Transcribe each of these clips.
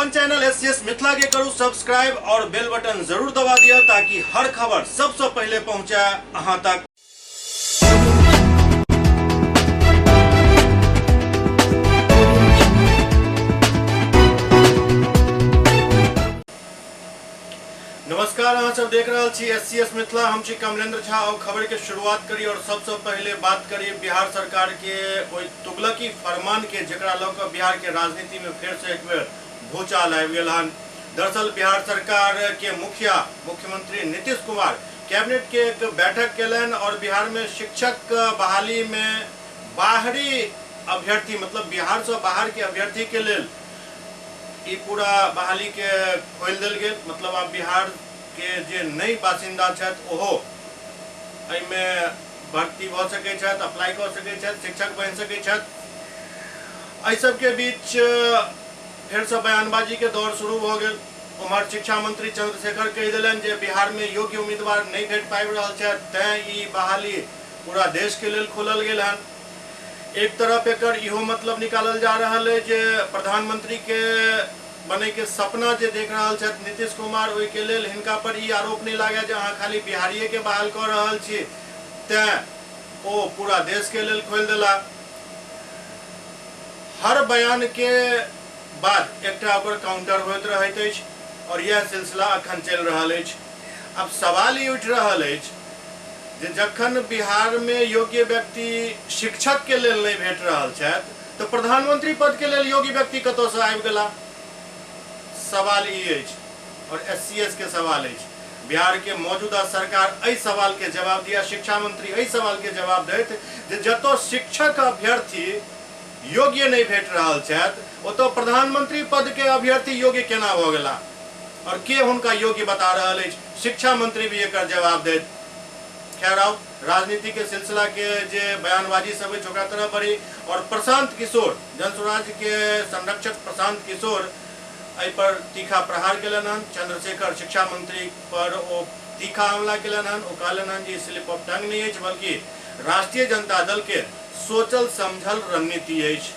अपन channel S C S Mithila के करू सब्सक्राइब और बेल बटन जरूर दबा दिया ताकि हर खबर सबसे पहले पहुंचे अहां तक। नमस्कार, अहाँ सब देख रहल छी एस सी एस मिथिला। हम छी कमलेंद्र झा और खबर के शुरुआत करी और सबसे पहले बात करी बिहार सरकार के ओहि तुगलकी फरमान के, जकरा लऽ कऽ बिहार के राजनीति में फेर से एक बेर भूचाल आबि गेल हन। दरअसल बिहार सरकार के मुखिया मुख्यमंत्री नीतीश कुमार कैबिनेट के एक बैठक केलनि और बिहार में शिक्षक बहाली में बाहरी अभ्यर्थी, मतलब बिहार से बाहर के अभ्यर्थी के लेल ई पूरा बहाली के खोलि देल गेल। मतलब आब बिहार के जे नई बासिन्दा छथि ओहो एहिमे भर्ती भऽ सकै छथि, अप्लाई कऽ सकै छथि, शिक्षक बनि सकै छथि। एहि सबके बीच फेरसँ बयानबाजी के दौर शुरू भऽ गेल। उम्हर शिक्षा मंत्री चंद्रशेखर कहि देलनि जे बिहार में योग्य उम्मीदवार नहि भेट पाबि रहल छथि, तैं ई बहाली पूरा देश के लेल खोलल गेल हन। एक तरफ एकर इहो मतलब निकालल जा रहल अइ जे प्रधानमंत्री के बने के सपना जे देख रहल छथि नीतीश कुमार, ओहि के लेल हिनका पर ई आरोप नहि लागय जे अहाँ खाली बिहारिये के बहाल कऽ रहल छी, तैं ओ पूरा देश के लेल खोलि देला। हर बयान के बाद एकटा ओकर काउंटर होइत रहैत अछि और यह सिलसिला अखन चलि रहल अछि। अब सवाल ई उठि रहल अछि जे जखन बिहार में योग्य व्यक्ति शिक्षक के लेल नहि भेट रहल छथि तऽ प्रधानमंत्री पद के लेल योग्य व्यक्ति कतऽ से आबि गेला? सवाल ई अछि और एस सी एस के सवाल अछि। बिहार के मौजूदा सरकार एहि सवाल के जवाब दिया, शिक्षा मंत्री एहि सवाल के जवाब दैत जे जतऽ शिक्षक अभ्यर्थी योग्य नहि भेट रहल छथि ओतऽ प्रधानमंत्री पद के अभ्यर्थी योग्य केना भऽ गेला और के हुनका योग्य बता रहल अछि? शिक्षा मंत्री भी एकर जवाब दैत। खैर, आउ राजनीति के सिलसिला के जे बयानबाजी सब अछि ओकरा तरफ बढ़ी और प्रशांत किशोर, जनसुराज के संरक्षक प्रशांत किशोर एहि पर तीखा प्रहार केलनि हन। चंद्रशेखर शिक्षा मंत्री पर ओ तीखा हमला केलनि हन। ओ कहलनि हन जे स्लिप ऑफ टंग नहि अछि बल्कि राष्ट्रीय जनता दल के सोचल समझल रणनीति अछि।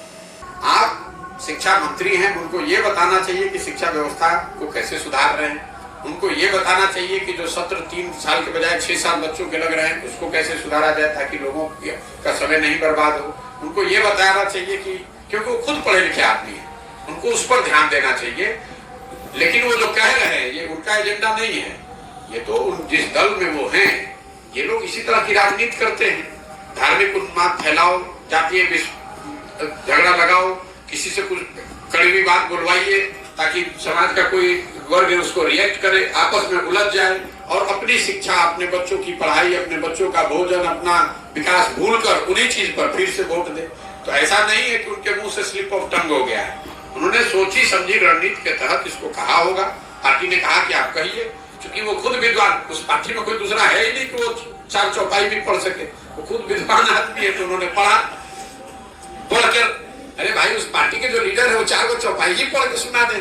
आप शिक्षा मंत्री हैं, उनको ये बताना चाहिए कि शिक्षा व्यवस्था को कैसे सुधार रहे हैं। उनको ये बताना चाहिए कि जो सत्र 3 साल के बजाय 6 साल बच्चों के लग रहे हैं उसको कैसे सुधारा जाए ताकि लोगों का समय नहीं बर्बाद हो। उनको ये बताना चाहिए कि क्योंकि वो खुद पढ़े लिखे आदमी हैं, उनको उस पर ध्यान देना चाहिए। लेकिन वो जो कह रहे हैं ये उनका एजेंडा नहीं है, ये तो उन जिस दल में वो हैं ये लोग इसी तरह की राजनीति करते हैं। धार्मिक उन्माद फैलाओ, जातीय झगड़ा लगाओ, किसी से कुछ कड़वी बात बुलवाइए ताकि समाज का कोई वर्ग उसको रिएक्ट करे, आपस में उलझ जाए और अपनी शिक्षा, अपने बच्चों की पढ़ाई, अपने बच्चों का भोजन, अपना विकास भूलकर उन्हीं चीज पर फिर से वोट दे। तो ऐसा नहीं है कि उनके मुंह से स्लिप ऑफ टंग हो गया है, उन्होंने सोची समझी रणनीति के तहत इसको कहा होगा। पार्टी ने कहा कि आप कहिए, क्योंकि वो खुद विद्वान, उस पार्टी में कोई दूसरा है ही नहीं कि वो 4 चौपाई भी पढ़ सके, वो खुद विद्वान आदमी है। तो उन्होंने पढ़ा, पढ़कर अरे भाई उस पार्टी के जो लीडर है वो 4 गो चौपाई ही पढ़ के सुना दे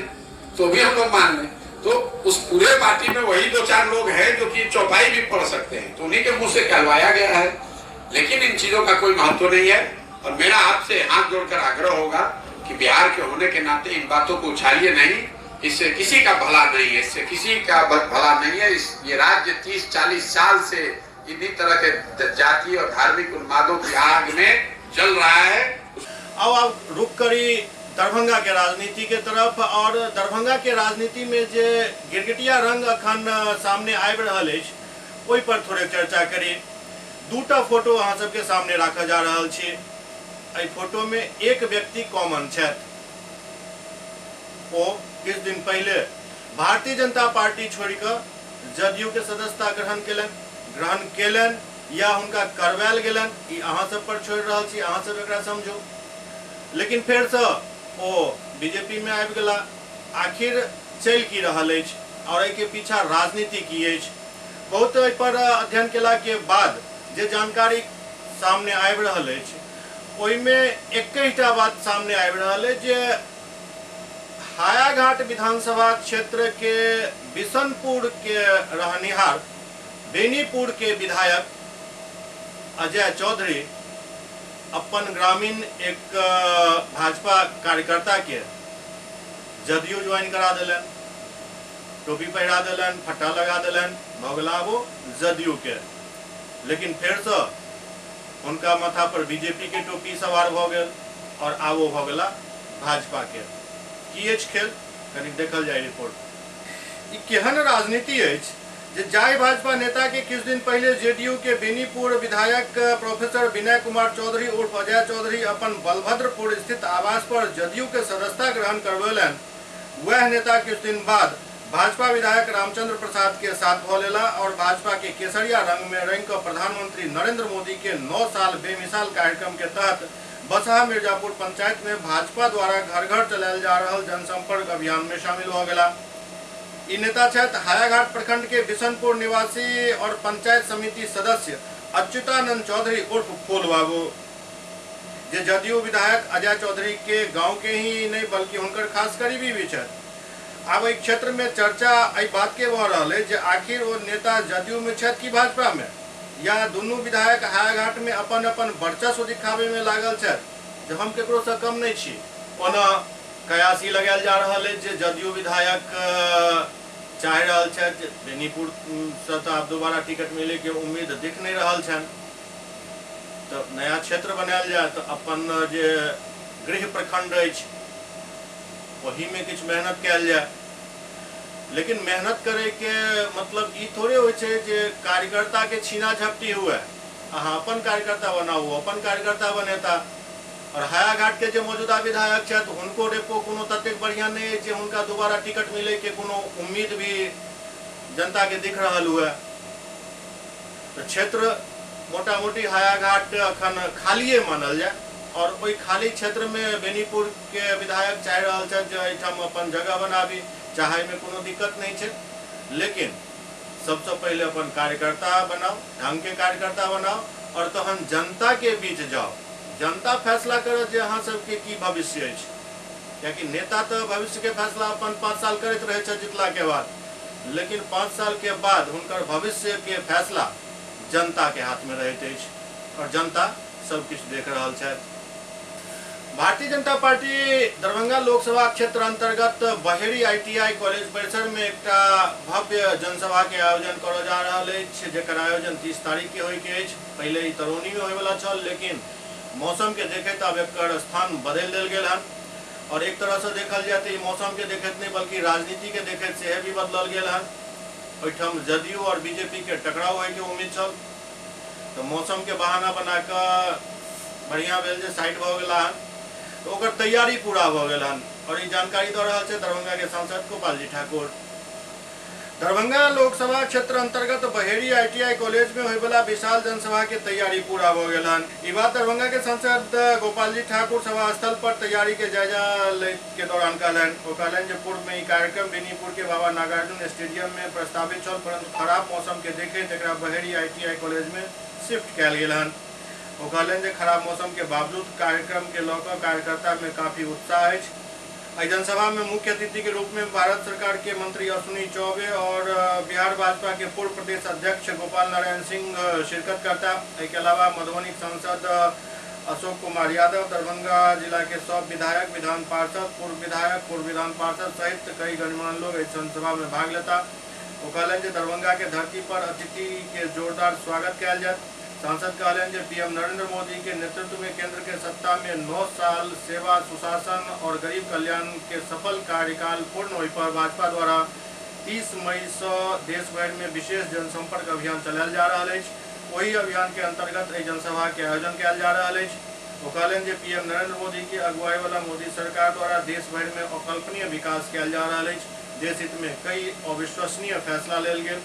तो भी हम लोग मान लें। तो उस पूरे पार्टी में वही 2-4 लोग हैं जो कि चौपाई भी पढ़ सकते हैं, तो उन्हीं के मुंह से कहलवाया गया है। लेकिन इन चीजों का कोई महत्व नहीं है और मेरा आपसे हाथ जोड़कर आग्रह होगा कि बिहार के होने के नाते इन बातों को उछालिए नहीं, इससे किसी का भला नहीं है, इससे किसी का भला नहीं है। ये राज्य 30-40 साल से इन्हीं तरह के जातीय और धार्मिक उन्मादों की आग में जल रहा है। अब आप रुक करी दरभंगा के राजनीति के तरफ और दरभंगा के राजनीति में जे गिरगिटिया रंग अखन सामने आबि रहल अछि ओहि पर थोड़े चर्चा करी। दूटा फोटो अहाँ सबके सामने राखल जा रहल छी। एहि फोटो में एक व्यक्ति कॉमन छथि, ओ किछु दिन पहले भारतीय जनता पार्टी छोड़ि कऽ जदयू के सदस्यता ग्रहण केलनि या हुनका करवायल गेलनि, ई अहाँ सब पर छोड़ि रहल छी, अहाँ सब एकरा समझू। लेकिन फेरसँ ओ बीजेपी में आबि गेला। आखिर चलि की रहल अछि और एहिके पीछा राजनीति की अछि, बहुत एहि पर अध्ययन केला के बाद जे जानकारी सामने आबि रहल अछि ओहिमे 21टा बात सामने आबि रहल अछि जे हायाघाट विधानसभा क्षेत्र के बिशनपुर के रहनिहार बेनीपुर के विधायक अजय चौधरी अपन ग्रामीण एक भाजपा कार्यकर्ता के जदयू ज्वाइन करा देलनि, टोपी पहिरा देलनि, फट्टा लगा देलनि, भऽ गेला आब ओ जदयू के। लेकिन फेरसँ हुनका माथा पर बीजेपी के टोपी सवार भऽ गेल और आब ओ भऽ गेला भाजपा के। की अछि खेल, कनि देखल जाय रिपोर्ट। ई केहन राजनीति अछि जे जाहि भाजपा नेता के किछु दिन पहिले जेडीयू के बेनीपुर विधायक प्रोफेसर विनय कुमार चौधरी उर्फ अजय चौधरी अपन बलभद्रपुर स्थित आवास पर जदयू के सदस्यता ग्रहण करबेलनि, वएह नेता किछु दिन बाद भाजपा विधायक रामचंद्र प्रसाद के साथ भऽ लेला और भाजपा के केसरिया रंग में रंग कऽ प्रधानमंत्री नरेंद्र मोदी के 9 साल बेमिसाल कार्यक्रम के तहत बसहा मिर्जापुर पंचायत में भाजपा द्वारा घर घर चलायल जा रहल जनसंपर्क अभियान में शामिल भऽ गेला। ई नेता छथि हायाघाट प्रखंड के बिशनपुर निवासी और पंचायत समिति सदस्य अच्युतानंद चौधरी उर्फ फूल बाबू, जे जदयू विधायक अजय चौधरी के गांव के ही नहीं बल्कि हुनकर खास करीबी भी छथि। आब एहि क्षेत्र में चर्चा एहि बात के भऽ रहल अछि जे आखिर ओ नेता जदयू में छथि कि भाजपा में, या दुनू विधायक हायाघाट में अपन अपन वर्चस्व दिखाबे में लागल छथि जे हम केकरो से कम नहीं छी। ओना कयासी लगायल जा रहल अछि जे जदयू विधायक चाहि रहल छथि बेनीपुर से तऽ आब दोबारा टिकट मिले के उम्मीद दिख नहीं रहल छनि, तऽ नया क्षेत्र बनायल जाय तऽ अपन जे गृह प्रखंड अछि ओहिमे किछु मेहनत कयल जाय। लेकिन मेहनत करे के मतलब ई थोड़े होइ छै जे कार्यकर्ता के छीना झपटी हुए, अहाँ अपन कार्यकर्ता बनाउ, अपन कार्यकर्ता बनेता। और हायाघाट के जे मौजूदा विधायक छथि हुनको रेपो कोनो ततेक बढ़िया नहीं अछि जे हुनका दोबारा टिकट मिले के कोनो उम्मीद भी जनता के दिख रहल हुए। तो क्षेत्र मोटा मोटी हायाघाट अखन खालिए मानल जाय और ओहि खाली क्षेत्र में बेनीपुर के विधायक चाहि रहल छथि जे एहिठाम अपन जगह बनाबी, चाहे में कोनो दिक्कत नहीं छै, लेकिन सबसे पहले अपन कार्यकर्ता बनाओ, ढंग के कार्यकर्ता बनाओ और तहन जनता के बीच जाओ, जनता फैसला करत जे अहाँ सबके की भविष्य अछि। कियाकि नेता तऽ भविष्य के फैसला अपन 5 साल करैत रहै छथि जितला के बाद, लेकिन 5 साल के बाद हुनकर भविष्य के फैसला जनता के हाथ में रहैत अछि और जनता सब किछु देख रहल छथि। भारतीय जनता पार्टी दरभंगा लोकसभा क्षेत्र अंतर्गत बहेड़ी आईटीआई कॉलेज परिसर में एकटा भव्य जनसभा के आयोजन करऽ जा रहल अछि, जेकर आयोजन 30 तारीख के होय के अछि। पहिले ई तरौनी में होयवला छल, लेकिन मौसम के देखैत आब एकर स्थान बदलि देल गेल हन और एक तरह से देखल जाय तऽ ई मौसम के देखैत नहीं बल्कि राजनीति के देखैत सेहे भी बदलल गेल हन। ओहिठाम जदयू और बीजेपी के टकराव होय के उम्मीद छल, तऽ मौसम के बहाना बना कऽ बढ़िया भेल जे साइड भऽ गेला हन, तऽ ओकर तैयारी पूरा भऽ गेल हन और ई जानकारी दऽ रहल छै दरभंगा के सांसद गोपाल जी ठाकुर। दरभंगा लोकसभा क्षेत्र अंतर्गत बहेड़ी आईटीआई कॉलेज में होयवला विशाल जनसभा के तैयारी पूरा भऽ गेल हन। ई बात दरभंगा के सांसद गोपाल जी ठाकुर सभा स्थल पर तैयारी के जायजा लै के दौरान कहलनि। ओ कहलनि जे पूर्व में ई कार्यक्रम बेनीपुर के बाबा नागार्जुन स्टेडियम में प्रस्तावित छल, परंतु खराब मौसम के देखैत एकरा बहेड़ी आईटीआई कॉलेज में शिफ्ट कयल गेल हन। ओ कहलनि जे खराब मौसम के बावजूद कार्यक्रम के लऽ कऽ कार्यकर्ता में काफी उत्साह अछि। एहि जनसभा में मुख्य अतिथि के रूप में भारत सरकार के मंत्री अश्विनी चौबे और बिहार भाजपा के पूर्व प्रदेश अध्यक्ष गोपाल नारायण सिंह शिरकत करता। एहि के अलावा मधुबनी सांसद अशोक कुमार यादव, दरभंगा जिला के सब विधायक, विधान पार्षद, पूर्व विधायक, पूर्व विधान पार्षद सहित कई गणमान्य लोग एहि जनसभा में भाग लेता। ओ कहलनि जे दरभंगा के धरती पर अतिथि के जोरदार स्वागत कयल जायत। सांसद कहलनि जे पीएम नरेंद्र मोदी के नेतृत्व में केंद्र के सत्ता में 9 साल सेवा, सुशासन और गरीब कल्याण के सफल कार्यकाल पूर्ण होय पर भाजपा द्वारा 30 मई से देश भरि में विशेष जनसंपर्क अभियान चलायल जा रहल अछि। ओहि अभियान के अंतर्गत एहि जनसभा के आयोजन कयल जा रहल अछि। ओ कहलनि जे पीएम नरेंद्र मोदी के अगुवाई वाला मोदी सरकार द्वारा देश भरि में अकल्पनीय विकास कयल जा रहल अछि। देश हित में कई अविश्वसनीय फैसला लेल गेल।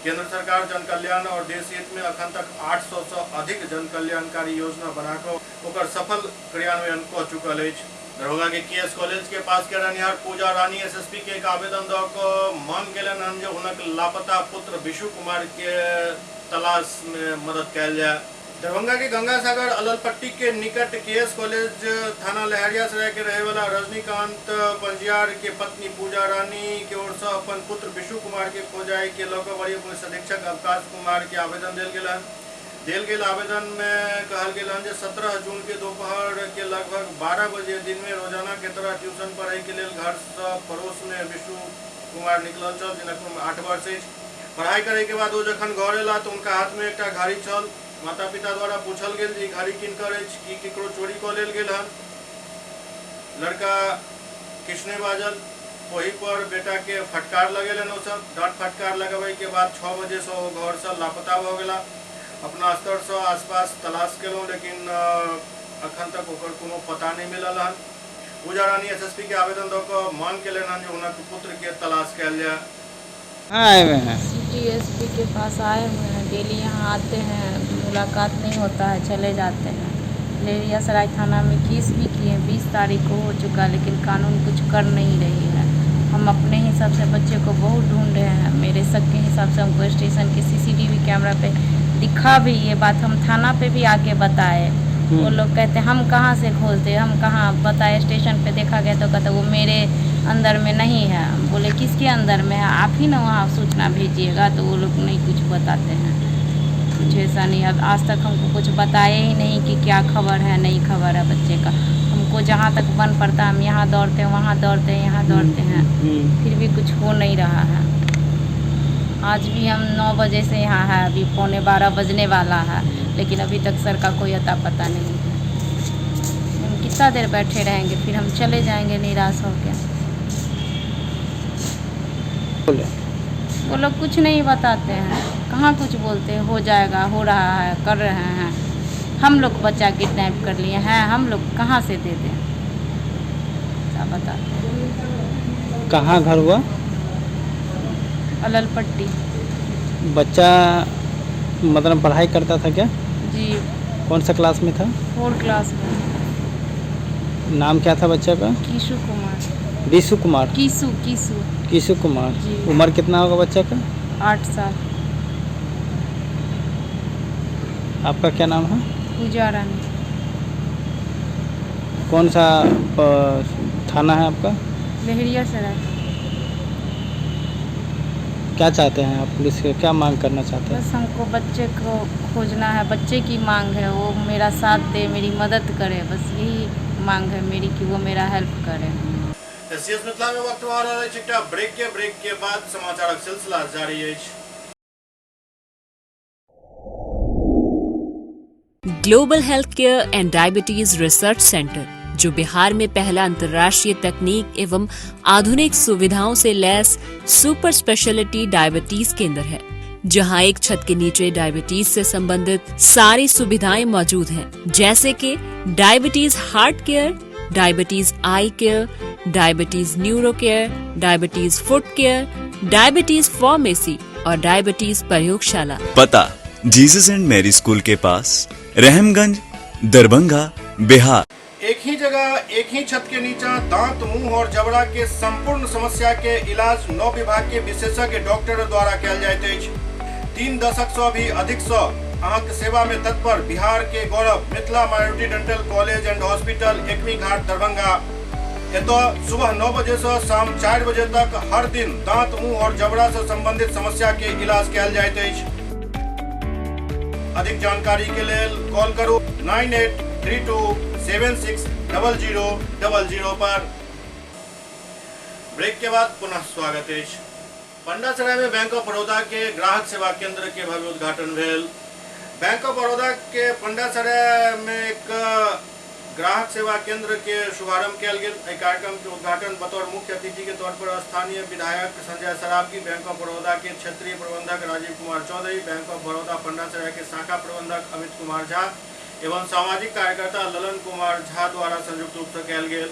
केंद्र सरकार जन कल्याण और देश हित में अखन तक 800 से अधिक जन कल्याणकारी योजना बनाकर ओकर सफल क्रियान्वयन कऽ चुकल अछि। दरभंगा के केएस कॉलेज के पास के रहनिहार पूजा रानी एसएसपी के एक आवेदन दऽ कऽ मांग केलनि हन जे हुनक लापता पुत्र विशु कुमार के तलाश में मदद कयल जाय। दरभंगा के गंगा सागर अललपट्टी के निकट केएस कॉलेज थाना लहरियासराय के रहे वाला रजनीकांत पंजियार के पत्नी पूजा रानी के ओर से अपन पुत्र विशु कुमार के खोजाई के लऽ कऽ वरीय पुलिस अधीक्षक अवकाश कुमार के आवेदन देल गेल हन। देल गेल आवेदन में कहल गेल हन जे 17 जून के दोपहर के लगभग 12 बजे दिन में रोजाना के तरह ट्यूशन पढ़े के लेल घर से पड़ोस में विशु कुमार निकलल छल, जिनक उम्र 8 वर्ष अछि। पढ़ाई करे के बाद ओ जखन घर एला तो उनका हाथ में एकटा घड़ी छल। माता पिता द्वारा पूछल गेल जे घड़ी किनकर अछि, की केकरो चोरी कऽ लेल गेल हन। लड़का किछु नहि बाजल। ओही पर बेटा के फटकार लगेलनि ओ सब। डांट फटकार लगबै के बाद 6 बजे से ओ घर से लापता भऽ गेला। अपना स्तर से आसपास तलाश केलहुँ, लेकिन अखन तक ओकर कोनो पता नहीं मिलल हन। पूजा रानी एसएसपी के आवेदन दऽ कऽ मांग केलनि हन जे हुनक पुत्र के तलाश कयल जाय। आए हुए हैं सिटी एसपी के पास आए हुए हैं, डेली यहाँ आते हैं, मुलाकात नहीं होता है, चले जाते हैं। लहेरियासराय थाना में केस भी किए, 20 तारीख को हो चुका, लेकिन कानून कुछ कर नहीं रही है। हम अपने हिसाब से बच्चे को बहुत ढूंढ रहे हैं। मेरे शक के हिसाब से हमको स्टेशन के सीसीटीवी कैमरा पे दिखा भी, ये बात हम थाना पे भी आके बताए। वो लोग कहते हम कहाँ से खोज दे, हम कहाँ बताए। स्टेशन पे देखा गया तो कहते वो मेरे अंदर में नहीं है। हम बोले किसके अंदर में है, आप ही ना वहाँ सूचना भेजिएगा। तो वो लोग नहीं कुछ बताते हैं, कुछ ऐसा नहीं। अब आज तक हमको कुछ बताए ही नहीं कि क्या खबर है, नहीं खबर है बच्चे का। हमको जहाँ तक बन पड़ता हम यहाँ दौड़ते हैं, वहाँ दौड़ते हैं, यहाँ दौड़ते हैं, फिर भी कुछ हो नहीं रहा है। आज भी हम 9 बजे से यहाँ है, अभी 11:45 बजने वाला है, लेकिन अभी तक सर का कोई अता पता नहीं है। हम कितना देर बैठे रहेंगे, फिर हम चले जाएंगे निराश होकर। वो लोग कुछ नहीं बताते हैं, कहाँ कुछ बोलते हैं, हो जाएगा, हो रहा है, कर रहे हैं। हम लोग बच्चा किडनैप कर लिए हैं, हम लोग कहाँ से दे दें, क्या बताते हैं। कहाँ घर हुआ? अललपट्टी। बच्चा मतलब पढ़ाई करता था क्या? जी। कौन सा क्लास में था? 4 क्लास में। नाम क्या था बच्चा का? किशु कुमार। विशु कुमार। किशु किशु किशु कुमार जी। उम्र कितना होगा बच्चा का? 8 साल। आपका क्या नाम है? पूजा रानी। कौन सा थाना है आपका? लहेरियासराय। क्या चाहते हैं आप पुलिस के, क्या मांग करना चाहते हैं? बस हमको बच्चे को खोजना है, बच्चे की मांग है, वो मेरा साथ दे, मेरी मदद करे, बस यही मांग है मेरी कि वो मेरा हेल्प करे। एससीएस मिथिला में वक्त भऽ रहल अछि एकटा ब्रेक के। ब्रेक के बाद समाचारक सिलसिला जारी अछि। Global health care and diabetes research centre, जो बिहार में पहला अंतर्राष्ट्रीय तकनीक एवं आधुनिक सुविधाओं से लैस सुपर स्पेशलिटी डायबिटीज केंद्र है, जहां एक छत के नीचे डायबिटीज से संबंधित सारी सुविधाएं मौजूद हैं, जैसे कि diabetes heart care, diabetes eye care, diabetes neuro care, diabetes foot care, diabetes pharmacy और डायबिटीज प्रयोगशाला। पता जीसस एंड मैरी स्कूल के पास, रहमगंज, दरभंगा, बिहार। एक ही जगह एक ही छत के नीचा दांत, मुंह और जबड़ा के संपूर्ण समस्या के इलाज 9 विभाग के विशेषज्ञ डॉक्टर द्वारा कयल जाइत अछि। 3 दशक से भी अधिक से अहाँके सेवा में तत्पर बिहार के गौरव Mithila minority dental college and hospital, Ekmi Ghat, Darbhanga. एतऽ सुबह 9 बजे से शाम 4 बजे तक हर दिन दांत, मुंह और जबड़ा से संबंधित समस्या के इलाज कयल जाइत अछि। अधिक जानकारी के लेल कॉल करू 9832 760000 पर। ब्रेक के बाद पुनः स्वागत अछि। पंडासराय में बैंक ऑफ बड़ौदा के ग्राहक सेवा केंद्र के भव्य उद्घाटन भेल। बैंक ऑफ बड़ौदा के पंडासराय में एक ग्राहक सेवा केंद्र के शुभारंभ कयल गेल। एहि कार्यक्रम के उद्घाटन बतौर मुख्य अतिथि के तौर पर स्थानीय विधायक संजय सरावगी, बैंक ऑफ बड़ौदा के क्षेत्रीय प्रबंधक राजीव कुमार चौधरी, बैंक ऑफ बड़ौदा पंडासराय के शाखा प्रबंधक अमित कुमार झा एवं सामाजिक कार्यकर्ता ललन कुमार झा द्वारा संयुक्त रूप से कयल गेल।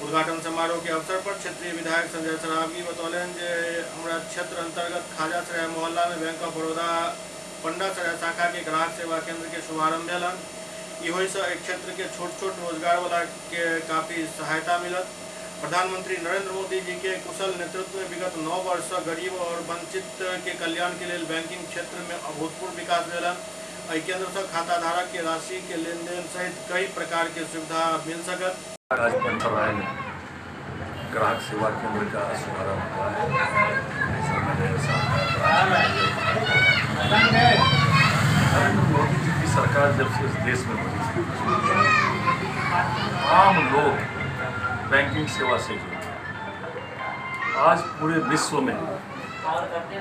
उद्घाटन समारोह के अवसर पर क्षेत्रीय विधायक संजय सरावगी बतौलनि जे हमरा क्षेत्र अंतर्गत खाजासराय मोहल्ला में बैंक ऑफ बड़ौदा पंडासराय शाखा के ग्राहक सेवा केंद्र के शुभारंभ भेल हन। ई होइसँ एहि क्षेत्र के छोट छोट रोजगार वाला के काफी सहायता मिलत। प्रधानमंत्री नरेंद्र मोदी जी के कुशल नेतृत्व में विगत 9 वर्ष से गरीब और वंचित के कल्याण के लेल बैंकिंग क्षेत्र में अभूतपूर्व विकास भेल हन। एहि केंद्र से खाता धारक के राशि के लेन देन सहित कई प्रकार के सुविधा मिल सकत। आज पंडासराय में ग्राहक सेवा केंद्र का शुभारंभ हुआ है। नरेंद्र मोदी जी के सरकार जब से इस देश में बनी है, आम लोग बैंकिंग सेवा से जुड़े हैं। आज पूरे विश्व में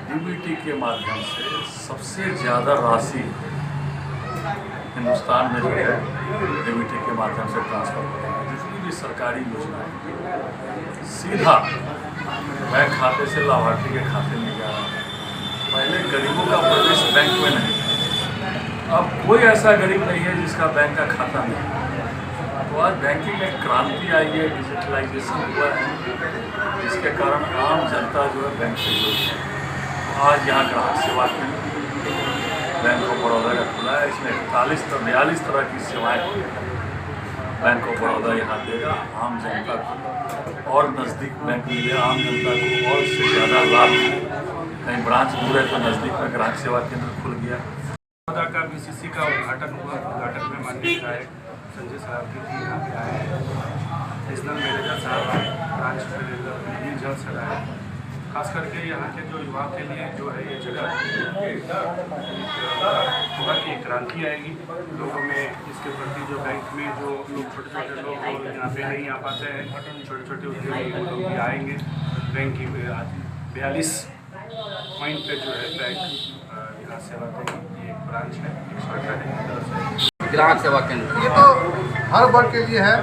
डीबीटी के माध्यम से सबसे ज़्यादा राशि हिंदुस्तान में जो है डीबीटी के माध्यम से ट्रांसफर हो रही है। जितनी भी सरकारी योजनाएं सीधा बैंक खाते से लाभार्थी के खाते में जा रहा है। पहले गरीबों का प्रवेश बैंक में नहीं था, अब कोई ऐसा गरीब नहीं है जिसका बैंक का खाता नहीं है। तो आज बैंकिंग में क्रांति आई है, डिजिटलाइजेशन हुआ है, जिसके कारण आम जनता जो है बैंक से जुड़ी है। तो आज यहाँ ग्राहक सेवा केंद्र बैंक ऑफ बड़ौदा का खुला है। इसमें 41 42 तरह की सेवाएं बैंक ऑफ बड़ौदा यहाँ देगा। आम जनता को और नज़दीक बैंक मिले, आम जनता को और इससे ज़्यादा लाभ मिले। कहीं ब्रांच दूर है तो नज़दीक में ग्राहक सेवा केंद्र खुल गया। बड़ौदा का बीसीसी का उद्घाटन हुआ। उद्घाटन में माननीय विधायक संजय सरावगी जी यहाँ पे आए हैं, रीजनल मैनेजर साहब आए, ब्रांच मैनेजर नील झा सर आए। खास करके यहाँ के जो युवा के लिए जो है ये जगह होगा कि एक क्रांति आएगी लोगों में इसके प्रति। जो बैंक में जो लोग छोटे छोटे लोग यहाँ पे नहीं आ पाते हैं, छोटे छोटे उद्यमी, वो लोग भी आएंगे। बैंक की 42 पॉइंट पे जो है बैंक यहाँ सेवा देगी। ये एक ब्रांच है, एक शाखा है। ग्राहक सेवा केंद्र ये तो हर वर्ग के लिए है।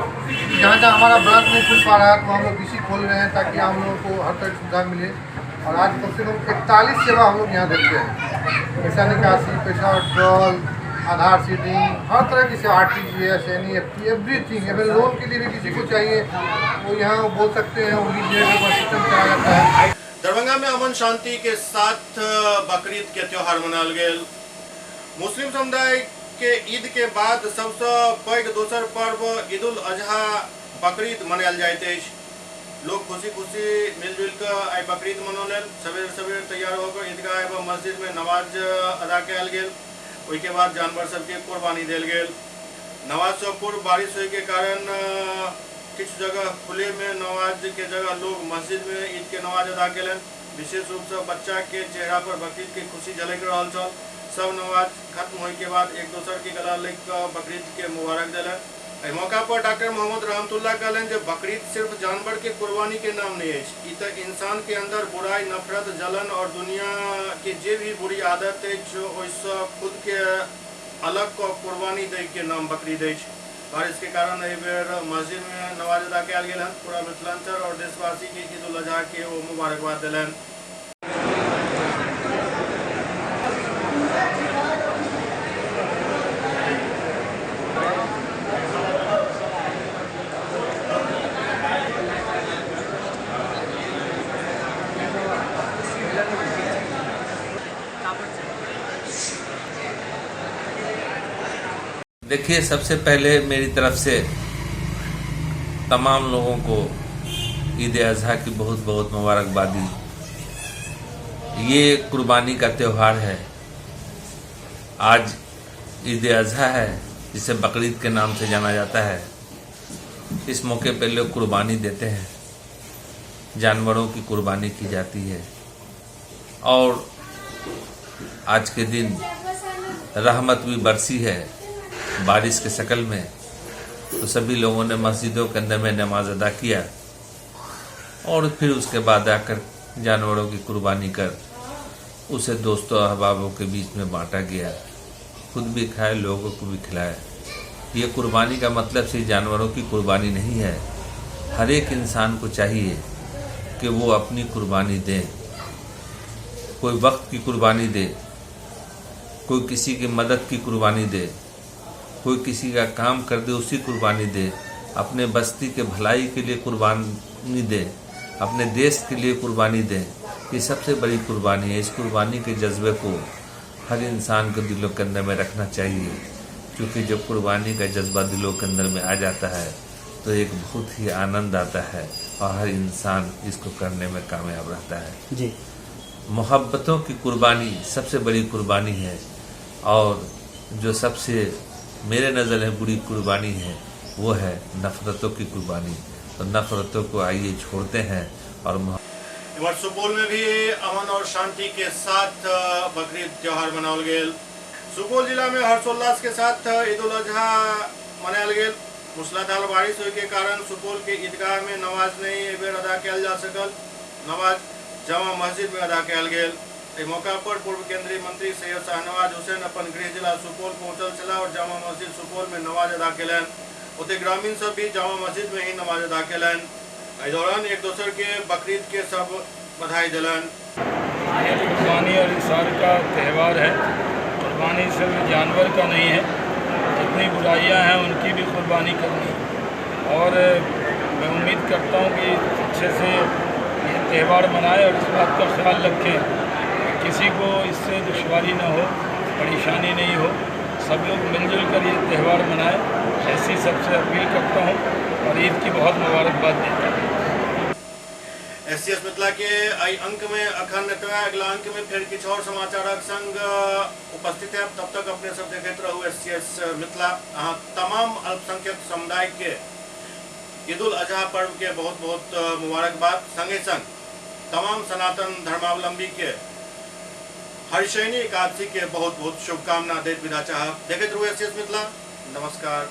जहाँ जहाँ हमारा ब्रांच नहीं खुल पा रहा है तो हम लोग बीसी खोल रहे हैं ताकि हम लोगों को हर तरह की सुविधा मिले। और आज कम से कम 41 सेवा हम लोग यहाँ देते हैं। पैसा निकासी, पैसा विड्रॉल, आधार सीडिंग, हर तरह की सेवा, RTGS, NEFT, everything. अगर लोन के लिए भी किसी को चाहिए वो यहाँ बोल सकते हैं, उनकी सिस्टम चला जाता है। दरभंगा में अमन शांति के साथ बकरीद के त्योहार मनायल गेल। मुस्लिम समुदाय के ईद के बाद सबसँ पैघ दोसर पर्व ईद उल अजहा बकरीद मनायल जाइत अछि। लोग खुशी खुशी मिलजुल कऽ आइ बकरीद मनौलनि। सवेरे सवेरे तैयार होकर ईदगाह एवं मस्जिद में नमाज अदा कयल गेल। ओहिके बाद जानवर सबके कुर्बानी देल गेल। नमाज से पूर्व बारिश होय के कारण किछु जगह खुले में नमाज के जगह लोग मस्जिद में ईद के नमाज अदा केलनि। विशेष रूप से बच्चा के चेहरा पर बकरीद के खुशी झलकि रहल छल। सब नमाज खत्म होय के बाद एक दोसर के गला लग कऽ बकरीद के मुबारक देलनि। एहि मौका पर डॉक्टर मोहम्मद रहमतुल्लाह कहलनि जे बकरीद सिर्फ जानवर के कुर्बानी के नाम नहीं अछि, ई तऽ इंसान के अंदर बुराई, नफरत, जलन और दुनिया के जे भी बुरी आदत अछि ओहिसँ खुद के अलग कऽ कुर्बानी दै के नाम बकरीद अछि। बारिश के कारण एहि बेर मस्जिद में नमाज अदा कयल गेल हन। पूरा मिथिलांचल और देशवासी के ईद उल अजहा के ओ मुबारकबाद देलनि। देखिए, सबसे पहले मेरी तरफ से तमाम लोगों को ईद अजहा की बहुत बहुत मुबारकबादी। ये कुर्बानी का त्यौहार है। आज ईद अजहा है, जिसे बकरीद के नाम से जाना जाता है। इस मौके पर लोग कुर्बानी देते हैं, जानवरों की कुर्बानी की जाती है और आज के दिन रहमत भी बरसी है बारिश के शक्ल में, तो सभी लोगों ने मस्जिदों के अंदर में नमाज अदा किया और फिर उसके बाद आकर जानवरों की कुर्बानी कर उसे दोस्तों अहबाबों के बीच में बांटा गया। खुद भी खाए, लोगों को भी खिलाए। ये कुर्बानी का मतलब सिर्फ जानवरों की कुर्बानी नहीं है। हर एक इंसान को चाहिए कि वो अपनी कुर्बानी दे। कोई वक्त की कुर्बानी दे, कोई किसी की मदद की कुर्बानी दे, कोई किसी का काम कर दे उसी कुर्बानी दे, अपने बस्ती के भलाई के लिए कुर्बानी दे, अपने देश के लिए कुर्बानी दे। ये सबसे बड़ी कुर्बानी है। इस कुर्बानी के जज्बे को हर इंसान को दिलों के अंदर में रखना चाहिए, क्योंकि जब कुर्बानी का जज्बा दिलों के अंदर में आ जाता है तो एक बहुत ही आनंद आता है और हर इंसान इसको करने में कामयाब रहता है। मोहब्बतों की कुर्बानी सबसे बड़ी कुर्बानी है और जो सबसे मेरे नज़र में बुरी कुर्बानी है वो है नफ़रतों की कुर्बानी। तो नफ़रतों को आइए छोड़ते हैं और इम्हर सुपौल में भी अमन और शांति के साथ बकरीद त्योहार मनाओल गेल। सुपौल जिला में हर्षोल्लास के साथ ईद उल अजहा मनायल गेल। मूसलाधार बारिश होय के कारण सुपौल के ईदगाह में नमाज नहीं एहि बेर अदा कयल जा सकल। नमाज जामा मस्जिद में अदा कयल गेल। एहि मौका पर पूर्व केंद्रीय मंत्री सैयद शाहनवाज हुसैन अपन गृह जिला सुपौल पहुंचल छलाह और जामा मस्जिद सुपौल में नमाज अदा कयलनि। ओतहि ग्रामीण सब भी जामा मस्जिद में ही नमाज अदा कयलनि। एहि दौरान एक दोसर के बकरीद के सब बधाई दिलन। ये कुर्बानी और इसार का त्यौहार है। कुर्बानी सिर्फ जानवर का नहीं है, जितनी बुराइयां हैं उनकी भी कुर्बानी करनी। और मैं उम्मीद करता हूं कि अच्छे से ये त्यौहार मनाएं और इस बात का ख्याल रखें कि किसी को इससे दुश्वारी ना हो, परेशानी नहीं हो, सब लोग मिलजुल कर ये त्यौहार मनाएं, ऐसी सबसे अपील करता हूँ और ईद की बहुत मुबारकबाद देता हूँ। एससीएस मिथिला के एहि अंक में अखन एतबे। अगला अंक में फिर किछु और समाचारक संग उपस्थित है। तब तक अपने सब देखैत रहू एससीएस मिथिला। अहाँ तमाम अल्पसंख्यक समुदाय के ईद उल अजहा पर्व के बहुत बहुत मुबारकबाद। संगे संग तमाम सनातन धर्मावलंबी के हरिशयनी एकादशी के बहुत बहुत शुभकामना दैत विदा चाहब। देखैत रहू एससीएस मिथिला। नमस्कार।